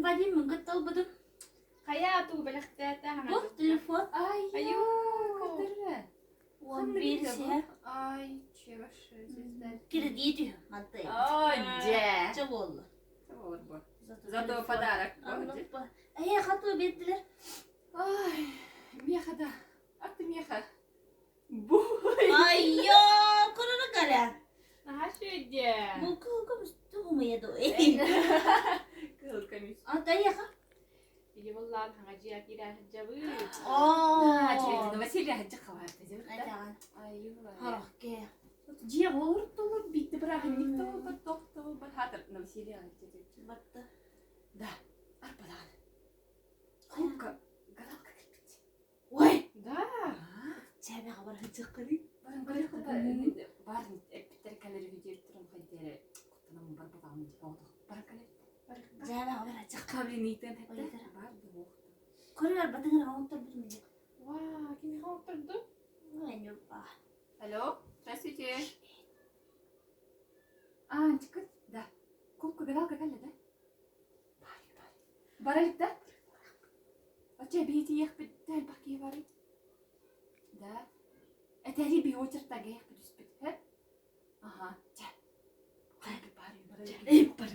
Ньурба диэн мин кытта ылбытым. Хайа туу бэлэхтээтэ Бу телефон. Ай, Айуу, 11 сиһэ. Ай, чеваш звезда. Кредит үһү мантай. О, дьэ. Чэ буолла. Чэ буолар бу. Зато подарок. Эһэ хатуу биэрдилэр. Ай, меха да. А ты меха. Бу. Айо, курuru кара. Наһаа үчүгэй. Бу кыл көмүс тугумуя ду. Кыл көмүс. А тайаха. Или буллаан хаҥа дьиэ киирэн сылдьабыт. Оо. Василий хаджы хабарта дьэ. Айтаҕан. Айуу. Харахке. Дьиэ олор толор биитте бырааһынньык толорбат тох толорбат хаатыр Василий хаджы Батта. Да, арпадаан. Кулка гадалка кэлбит. Ой! Да. Чэбэҕэ бар сылдьыаххыный. Баран бар эппиттэр кэлэр үһү диэбит туран хайдары куттанаммын барбатаҕым дии оҕотох баран кэлэр. Дьээбэҕэ бар сылдьыахха. Кабринийтен Ойдара. бар да буох. Көрөр батыгын оҥотторбутум дии. Вау, кимиэхэ оҥотторду? Ой, Ньурба. Алло, здравствуйте. Аанчыкы, да. Кулка гадалка кэллэ да? Бар, бар. Бар илик да? Оччо биһитиэхпит да элбэх киһи барый. Да. Этэри би очертаga иэхпит түспүт, һэ? Аха, чэ. Бар, бар, бар. Эй, бар.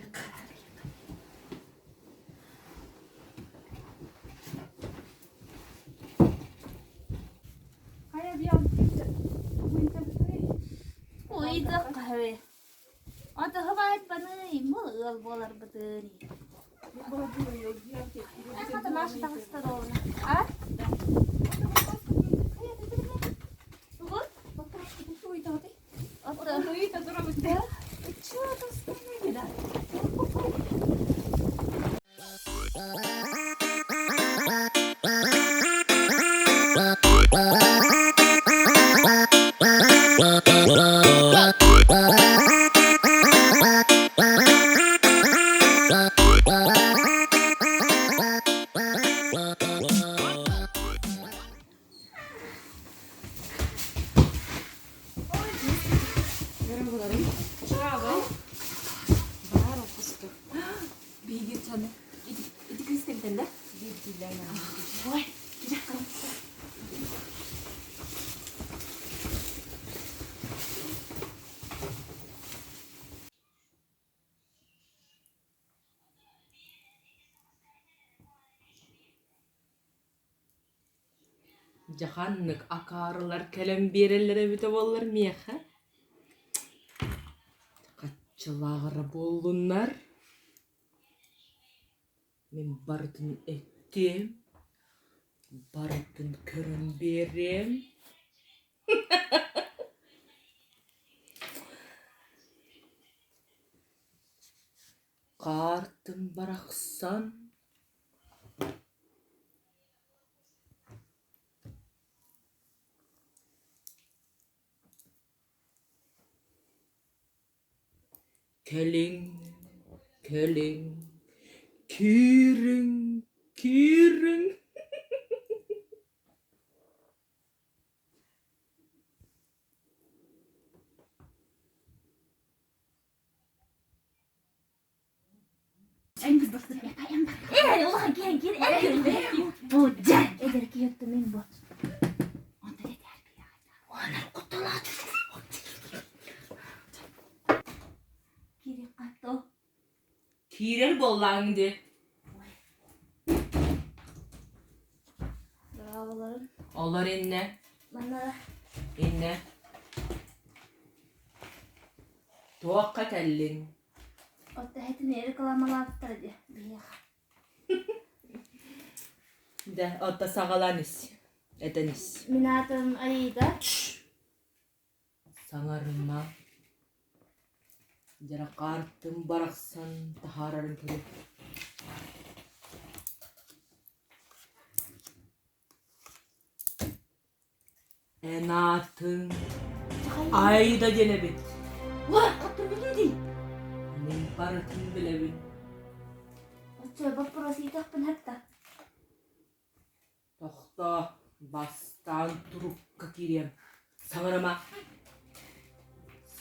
Хайа биал Ой, да каһы. Ата хабаат баны, мул ыал буоларбытын. Хата наша таҥастар оҕуна. А? Тугу? Ата. Баар опусту. Биһиги саны ити кыыс кэмтэн да? Ой, Дьэ ханнык акаарылар кэлэн биэрэллэрэ эбитэ буоллар миэхэ Хаччылааҕара буоллуннар Мин барытын эттиэм, барытын көрөн биэриэм Хаартым барахсан Кэлиҥ, кэлиҥ, киириҥ, киириҥ Ээ, улахан киһи киир Бу дьэ эдэр киһи мин бу. Онтон этэр Онор кутталаат. Кири хато. Киирэр буоллааҥ дии. Браvolарым. Олор иннэ. Манна Иннэ. Туохха кэллиҥ? Отто этин рекламалаабыттара дии биһиэхэ. Дэ, отто саҕалаан ис. Этэн ис. Мин аатым Аида. Саҥарыма. Дьаракаартым барахсан таһаарарын көрө. Эн аатыҥ Аида диэн эбит. Уа, хаттан билиэдий? Мин барытын билэбин. Оччо боппуруос ыйытыахпын хатта. Тохтоо, бастаан турукка киириэм. Саҥарыма.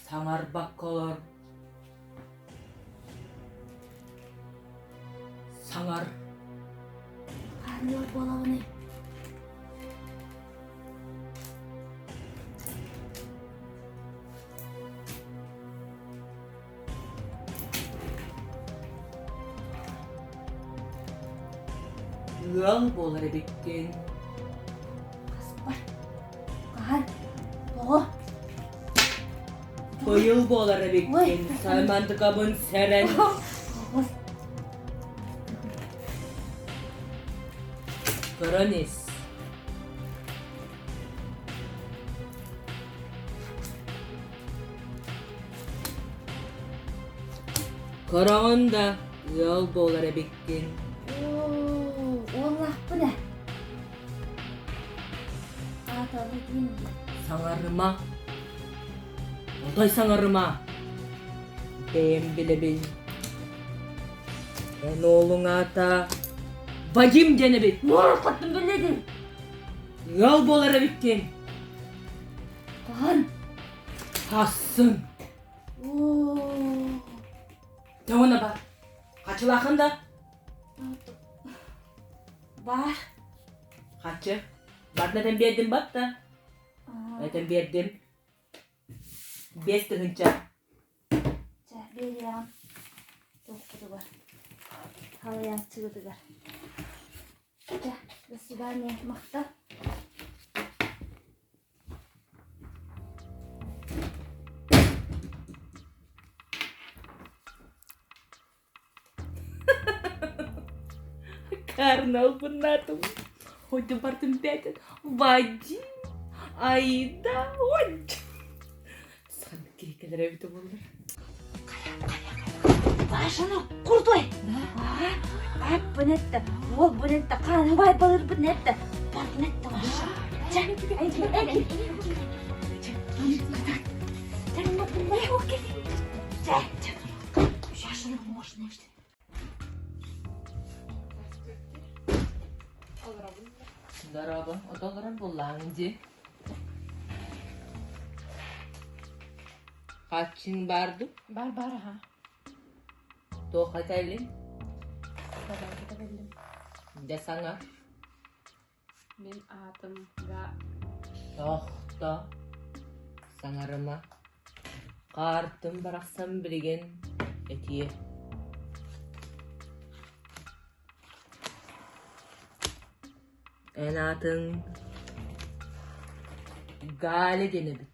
Саҥарбакка олор. Саҥар. Хаанныыр буолабыный? Ыал буолар эбиккин. Хаспар. Хаһан? Тоҕо? Быйыл буолар эбиккин. Саймантыкабын сэрэн. Көрөн ис. Көрөҕүн да ыал буолар эбиккин. Оо, уоллаахпын ээ. Ааталы диэн Саҥарыма. Отой саҥарыма. Бэйэм билэбин. Эн уолуҥ аата Вадим диэн эбит. Муоруккуттан билэдин. Ыал буолар эбиккин. Хаһан? Хассын. Оо. Тоҕуна бар. Хачылаахын да? Бар. Хачы. Барна этэн биэрдим батта. Этэн биэрдим. 5000. Чэ, биэриэҕим. Туохпутугар. Халыйааччыбытыгар. Чэ, до свидания, махтал. Карнал быннатым. Хоть бартым пятен. Вадим. Аида. Ой. Саханнык киһи кэлэр эбитэ буоллар. Башаны курдуй. Аппын этте, уолбун этте, хааны бай балырбын этте, бардын этте Маша. Чэ, Чэ, Машаны можно Дорообо, ото олорон буллааҥ дии. Хааччыҥ баар дуу? Бар бар аха. Туохха кэллиҥ? Бабарга кэллим. Дьэ саҥар. Мин аатым Га. Тохто. Саҥарыма. Хаартым барахсан билигин этиэ. Эн аатыҥ Галя диэн эбит.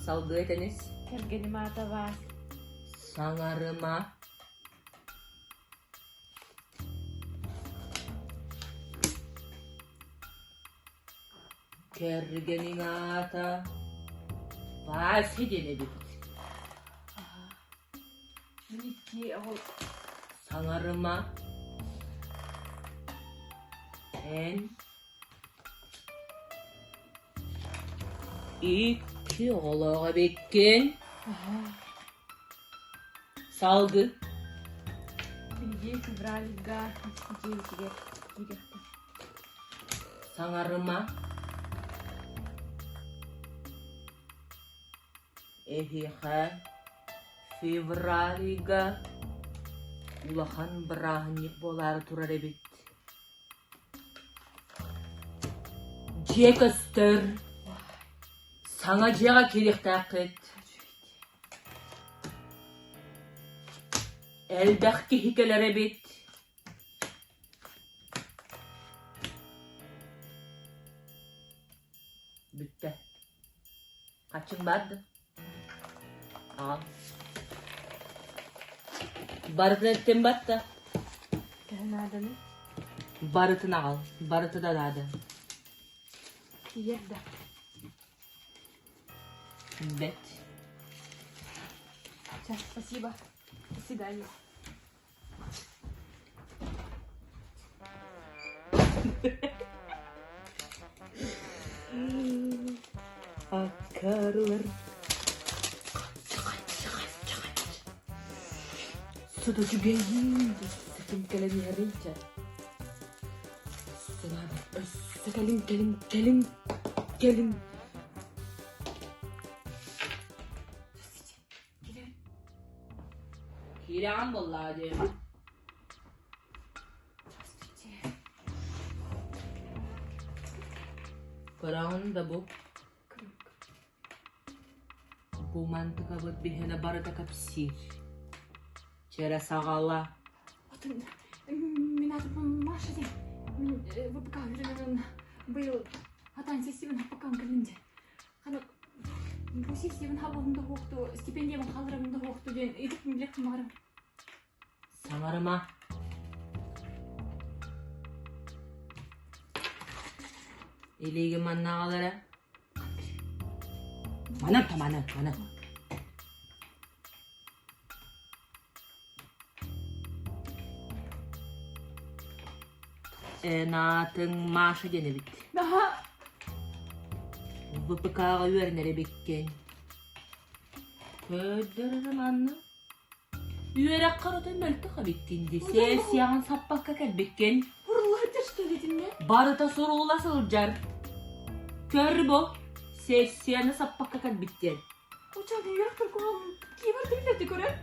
Салгыы этэнис. Кэргэним аата баар. Саҥарыма. Кэргэниҥ аата Вася диэн эбит. Мин икки оҕол Саҥарыма. Эн икки оҕолоох эбиккин. Салгы. Биһиги февральга дьиэбитигэр киириэхпит. Саҥарыма. Эһиэхэ февральга улахан бырааһынньык буолаары турар эбит. Дьиэ көстөр. Саҥа дьиэҕэ киириэхтээххит. Элбэх киһи кэлэр эбит. Бүттэ. Хаччыҥ баар да? Аҕам. Барытын эттим батта. Төһө нааданый? Барытын аҕал. Барыта да наада. Тиийэр да. Бэт. Сейчас, спасибо. До свидания. Аккарылар. Сыта үчүгэйин сытым кэлэн иһэрий чэ. Өссө өссө кэлин кэлин кэлин кэлин. Билэҕин буоллаҕа дии. Здравствуйте. Көрөҕүн да бу? Бу мантыкабыт биһиэнэ барыта кэпсиир. Чэрэ саҕала. Отон мин аатым Маша диэн. Мин ВПК үөрэнэн быйыл хатаан сессиябын хаппаккаан кэллим дии. Ханы бу сессиябын хабылым да хуохту, стипендиябын хаалларабын да хуохту диэн ыйытык билиэхпин баҕарам. Саҥарыма. Илиигин манна аҕал эрэ. Манан таманан, манан. Эн аатыҥ Маша диэн эбит. Наһаа ВПК-ҕа үөрэнэр эбиккин. Көрдөр эрэ манна. Үөрэххэр отой мөлтөх эбиккин дии. Сессияҕын саппакка кэлбиккин. Урлатыр что ли итиннэ? Барыта сурулла сылдьар. Көр бу, сессияны саппакка кэлбиттэр. Оччоҕо үөрэхпэр куһаҕан киһи билбэттэ көрөр.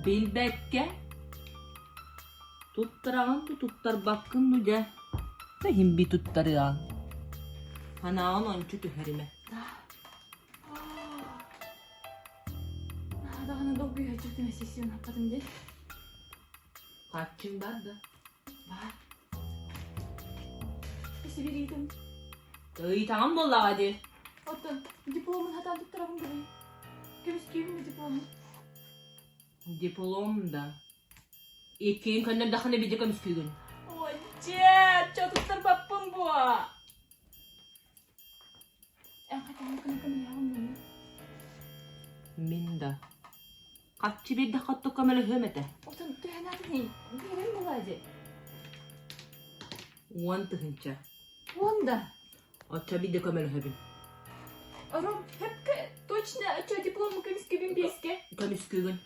Билбэккэ туттараҕын да туттарбаккын ну дьэ. Иһин би туттарыаҥ. Санааҕын ончу түһэримэ. Даҕаны долгуйа сессияны аппатым дии. Хаччыҥ бар да? Бар. Сибириитин. Ыйытаҕын буоллаҕа дии. Оттон дипломун хатаан туттарабын гынай. Көмүскүүбүн диплому. Диплом да. Иккиин көннөрдөххүнэ биирдэ көмүскүүгүн. Ой, дьэ, чо туттарбаппын буо. Мин да. Хаччы биэрдэххэ оттукка көмөлөһүөм этэ. Отон төһөн аатыный? Биэрэн буолаа дии. 10 000. 10 да? Оччо биирдэ көмөлөһөбүн. Орон хөпкө точно оччо диплому көмүскүүбүн биэскэ. Көмүскүүгүн.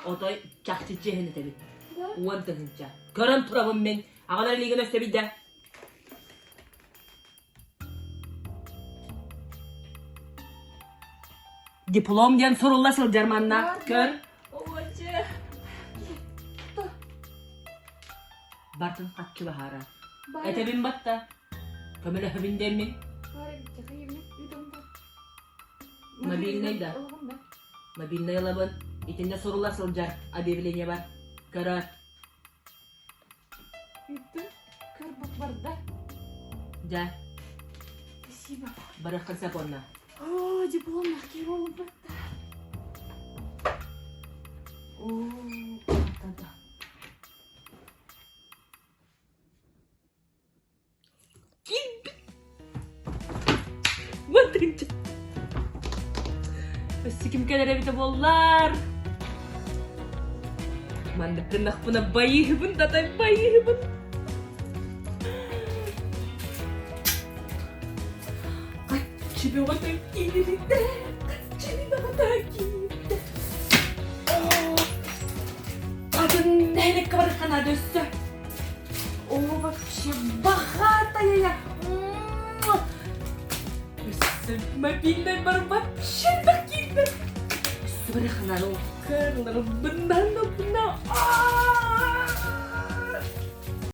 Отой чахчы чиэһин этэбин. Да? 10 000. Көрөн турабын мин. Аҕалар илиигин өссө биирдэ. Диплом диэн сурулла сылдьар манна. Көр. Ооче. Бартын хаччы баһаара. Этэбин батта. Көмөлөһөбүн диэммин. Мобильный да. Мобильный ылабын. Итиннэ сурулла сылдьар объявление бар. Көрөр. Ыыттым. Көр барда. Дьэ. Спасибо. Барыаххын сөп уонна. О, диплом киһи буолбут да. О, да. Киирбит. 10 000. Өссө ким кэлэр эбитэ буоллар? Маннык гыннахпына байыыһыбын датай байыыһыбын. Хаччы бөҕөтө киирдэ, хаччы бөҕөтө киирдэ. Атын нэһиликкэ барыахха наада өссө. О, вообще богатая я! Өссө мобильнай бар вообще да киирдэ. Өссө барыахха наада. Кырларбынан,